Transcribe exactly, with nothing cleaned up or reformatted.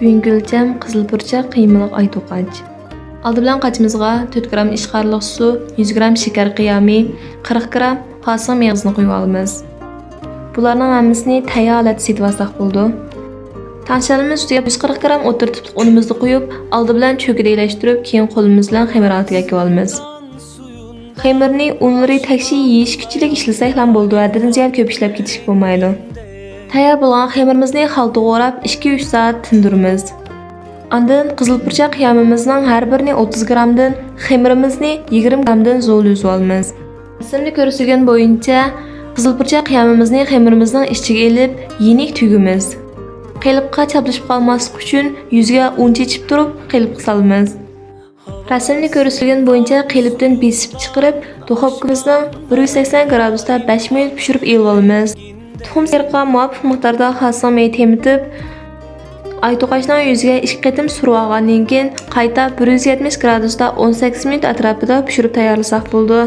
بۈگۈنكى ئۆلچەم قىزىل پۇرچاق قىيمىلىق ئاي توقاچ. ئالدى بىلەن قاچىمىزغا تۆت گرام ئىشقارلىق سۇ، يۈز گرام شېكەر قىيامى، قىرىق گرام خاسىڭ مېغىزىنى قۇيۇۋالىمىز. بۇلارنىڭ ھەممىسىنى تەييار ھالەتتە سېتىۋالساق بولىدۇ. تەڭشەلمىمىز ئۈستىگە يۈز قىرىق گرام ئوتتۇرا تىپلىق ئۇنىمىزنى قۇيۇپ، ئالدى بىلەن چۆكىدە ئىلەشتۈرۈپ، كېيىن قولىمىز بىلەن خېمىر ھالىتىگە ئەكىۋالىمىز. خېمىرنى ئۇنلىرى تەكشى يېيىشكىچىلىك ئىشلىسەكلا بولىدۇ، ھەددىدىن زىيادە كۆپ ئىشلەپ كېتىشكە بولمايدۇ. تەييار بولغان خېمىرىمىزنى خالتىغا ئوراپ، ئىككى ئۈچ سائەت تىندۇرىمىز. ئاندىن قىزىل پۇرچاق قىيامىمىزنىڭ ھەر بىرىنى ئوتتۇز گرامدىن، خېمىرىمىزنى يىگىرمە گرامدىن زول ئۈزۈۋالىمىز. رەسىمدە كۆرسىتىلگەن بويىچە قىزىل پۇرچاق قىيامىمىزنى خېمىرىمىزنىڭ ئىچىگە ئېلىپ، يېنىك تۈگىمىز. قېلىپقا چاپلىشىپ قالماسلىق ئۈچۈن يۈزگە ئۇن چېچىپ تۇرۇپ قېلىپقا سالىمىز. رەسىمدە كۆرسىتىلگەن بويىچە قېلىپتىن بېسىپ چىقىرىپ، دۇخوپكىمىزنىڭ بىر يۈز سەكسەن گرادۇستا بەش مىنۇت پىشۇرۇپ ئېلىۋالىمىز. تۇخۇم سېرىقىغا مۇۋاپىق مىقداردا خاسىڭ مېيى تېمىتىپ، ئاي توقاچنىڭ يۈزىگە ئىككى قېتىم سۈرۈۋالغاندىن كېيىن، قايتا بىر يۈز يەتمىش گرادۇستا ئون سەككىز مىنۇت ئەتراپىدا پىشۇرۇپ تەييارلىساق بولىدۇ.